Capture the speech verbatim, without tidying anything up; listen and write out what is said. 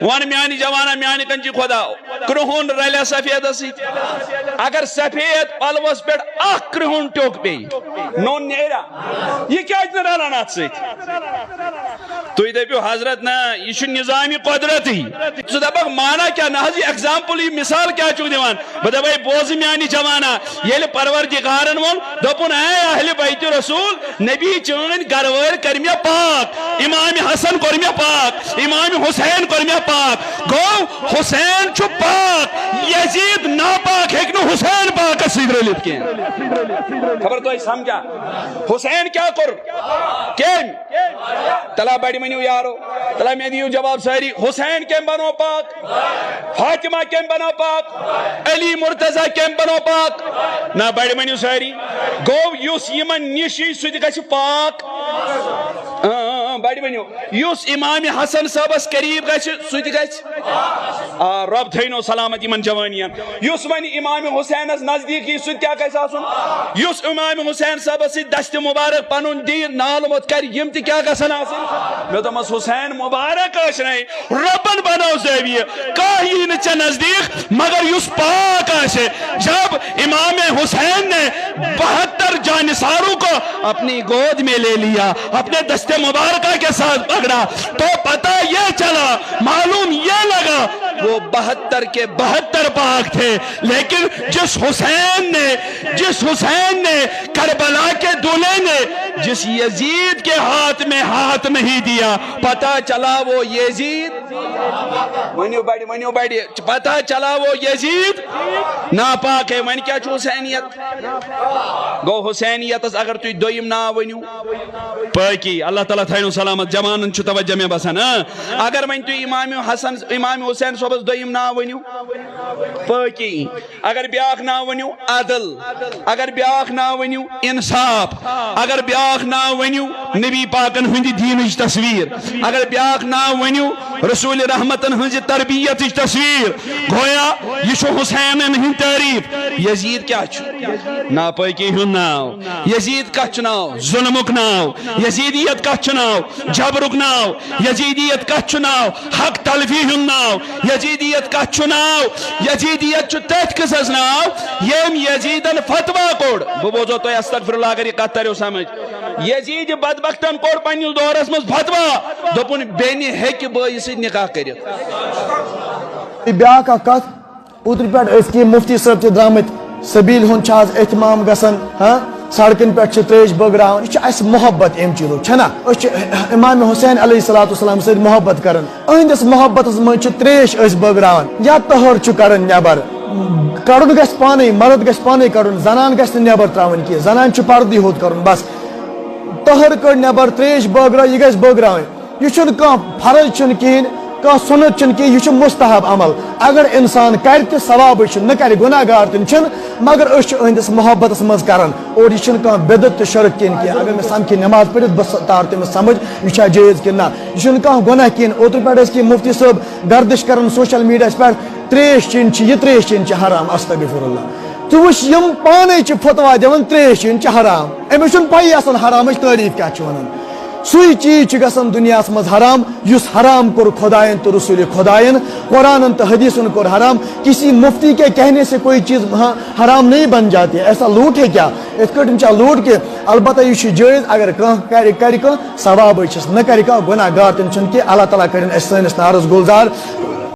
وَن میانہِ جوانا، میانہِ کنچی خدا، کرٛہُن رلیا سفیدس سۭتۍ؟ اگر سفید پلوس پٮ۪ٹھ اکھ کرٛہُن ٹیوٚک پیٚیہِ، نوٚن نیرا؟ یہِ کیازِ نہٕ رلان اتھ سۭتۍ؟ تُہۍ دٔپِو، "حضرت، نہ، یہِ چھُ نظامِ قۄدرتی۔" ژٕ دَپَکھ، "مانا کیٛاہ؟ نہ حظ، یہِ example، یہِ مثال کیٛاہ چھُکھ دِوان؟" بہٕ دَپَے، "بوزٕ میٛانہِ جوانا، ییٚلہِ پروردگارن ووٚن، دوٚپُن، اے اہلِ بیتِ رسول، نبی چٲنۍ گرٕ وٲلۍ کٔرۍ مےٚ پاک، امام حسن کوٚر مےٚ پاک، امام حسین کوٚر مےٚ پاک۔ گوٚو، حسین چھُ پاک، یزید ناپاک ہیٚکہِ نہٕ حسین پاکس سۭتۍ رٔلِتھ کینٛہہ۔" خبر تۄہہِ سمجھا؟ حسین کیٛاہ کوٚر؟ کٔمۍ؟ تلا بڑِ ؤنِو یارو، تلا مےٚ دِیِو جواب سٲری، حسین کٔمۍ بنوو پاک؟ فاطمہ کٔمۍ بنوو پاک؟ علی مرتضی کٔمۍ بنوو پاک؟ نہ، بڑِ ؤنِو سٲری۔ گوٚو، یُس یِمن نِش یی، سُہ تہِ گژھِ پاک۔ اۭں، اۭں، بڑِ ؤنِو۔ یُس امام حسن صٲبس قریب گژھِ، سُہ تہِ گژھِ۔ آ، رۄب تھٲینو سلامت یِمن جوانین۔ یُس وۄنۍ امام حسینس نزدیٖک یی، سُہ تہِ کیٛاہ گژھِ آسُن؟ یُس امام حسین صٲبس سۭتۍ دستِ مبارک پنُن دِیہِ، نالہٕ موٚت کرِ، یِم تہِ کیٛاہ گژھن آسٕنۍ؟ مےٚ دوٚپمس، حسین مبارک ٲسۍ نے، رۄبن بنٲو زٲویہِ، کانٛہہ یی نہٕ ژےٚ نزدیٖک مگر یُس پاک آسہِ۔ جب امام حسین نے بہتر جانثاروں کو اپنی گود میں لے لیا، اپنے دست مبارکہ کے ساتھ پکڑا، تو پتہ یہ چلا، معلوم یہ لگا، وہ بہتر کے بہتر پاک تھے، لیکن جس حسین نے، جس حسین نے کربلا کے دولہے نے جس یزید کے ہاتھ میں ہاتھ نہیں دیا، پتہ چلا وہ یزید، ؤنِو بڑِ، ؤنِو بڑِ، پتہ چلا وہ یزید ناپاک ہے، وۄنۍ کیٛاہ چھُ حسینیت؟ گوٚو حسینیتس اگر تُہۍ دوٚیِم ناو ؤنِو، پٲکی، اللہ تعالیٰ تھٲینو سلامت، جوانن چھُ توجہ مےٚ باسان، اۭں۔ اگر وۄنۍ تُہۍ امام حسن، امام حسین صٲبس دوٚیِم ناو ؤنِو، پٲکی۔ اگر بیٛاکھ ناو ؤنِو، عدل۔ اگر بیٛاکھ ناو ؤنِو، انصاف۔ اگر بیٛاکھ ناو ؤنِو، نبی پاکن ہٕنٛدِ دیٖنٕچ تصویر۔ اگر بیٛاکھ ناو ؤنِو، رسول رحمتن ہٕنٛزِ تربیتٕچ تصویر۔ گویا یہِ چھُ حسینن ہٕنٛز تعریف۔ یزید کیٛاہ چھُ؟ ناپٲکی ہُنٛد ناو۔ یزید کتھ چھُ ناو؟ ظلمُک ناو۔ یزیدیت کتھ چھُ ناو؟ جبرُک ناو۔ یزیدیت کتھ چھُ ناو؟ حق تلفی ہُنٛد ناو۔ یزیدیت کتھ چھُ ناو؟ یزیدیت چھُ تٔتھۍ قٕصس ناو، ییٚمۍ یزیدن فتوا کوٚڑ۔ بہٕ بوزو تۄہہِ، استغفر اللہ، اگر یہِ کتھ تریو سمجھ۔ یزید بدبختن کوٚڑ پننِس دورس منٛز فتوا، دوٚپُن، بیٚنہِ ہیٚکہِ بٲیِس سۭتۍ نکاح کٔرِتھ۔ بیاکھ اکھ کتھ، اوترٕ پٮ۪ٹھ ٲسۍ کینٛہہ مفتی صٲب تہِ درٛامٕتۍ، سبیٖل ہُنٛد چھُ آز اہتمام گژھان، ہاں، سڑکن پٮ۪ٹھ چھِ ترٛیش بٲگراوان۔ یہِ چھُ اَسہِ محبت اَمہِ چیٖزُک، چھَنا؟ أسۍ چھِ امام حسین علیہ الصلوۃ والسلام سۭتۍ محبت کران۔ أہنٛدِس محبتس منٛز چھِ ترٛیش أسۍ بٲگراوان یا تٔہر چھُ کران نٮ۪بر۔ کڑُن گژھِ پانے، مرد گژھِ پانے کڑُن، زنان گژھِ نہٕ نٮ۪بر ترٛاوٕنۍ کینٛہہ، زنانہِ چھُ پردٕے ہوت کرُن بس۔ تٔہر کٔڑ نٮ۪بر، ترٛیش بٲگرٲو، یہِ گژھِ بٲگراوٕنۍ۔ یہِ چھُنہٕ کانٛہہ فرض چھُنہٕ کِہیٖنۍ، کانٛہہ سُنت چھُنہٕ کِہیٖنۍ، یہِ چھُ مستحب عمل۔ اگر اِنسان کَرِ تہِ ثوابٕے چھُ، نہٕ کَرِ گۄناہ گار تہِ نہٕ چھُنہٕ، مگر أسۍ چھِ أہٕنٛدِس محبتَس منٛز کَران۔ اور یہِ چھُنہٕ کانٛہہ بدعت تہٕ شرک کِہیٖنۍ کینٛہہ۔ اگر مےٚ سَمکھِ نٮ۪ماز پٔرِتھ، بہٕ س-، تارٕ تٔمِس سَمٕجھ، یہِ چھا جٲیِز کِنہٕ نہ۔ یہِ چھُنہٕ کانٛہہ گۄناہ کِہیٖنۍ۔ اوترٕ پٮ۪ٹھ ٲسۍ کینٛہہ مُفتی صٲب گردش کَران سوشل میٖڈیاہَس پٮ۪ٹھ، ترٛیش چیٚنۍ چھِ، یہِ ترٛیش چیٚنۍ چھِ حرام، استغفر اللہ۔ ژٕ وٕچھ، یِم پانَے چھِ فتوا دِوان ترٛیش چیٚنۍ چھِ حرام۔ أمِس چھُنہٕ پَیی آسان حرامٕچ تعریٖف کیٛاہ چھِ وَنان۔ سُے چیٖز چھُ گژھان دُنیاہَس منٛز حرام، یُس حرام کوٚر خۄدایَن تہٕ رسوٗلِ خۄدایَن۔ قرآنَن تہٕ حدیثن کوٚر حرام۔ کسی مفتی کے کہنے سے کوئی چیز ہاں حرام نہیں بن جاتی ہے۔ ایسا لوٹ ہے کیا؟ یِتھ کٲٹھۍ چھا لوٹ کہِ البتہ یہِ چھُ جٲیِز، اگر کانٛہہ کَرِ، کَرِ کانٛہہ، ثوابٕے چھِس، نہ کَرِ کانٛہہ، گۄناہ گار تہِ نہٕ چھُنہٕ کینٛہہ۔ اللہ تعالیٰ کٔرِن اَسہِ سٲنِس نارَس گُلزار۔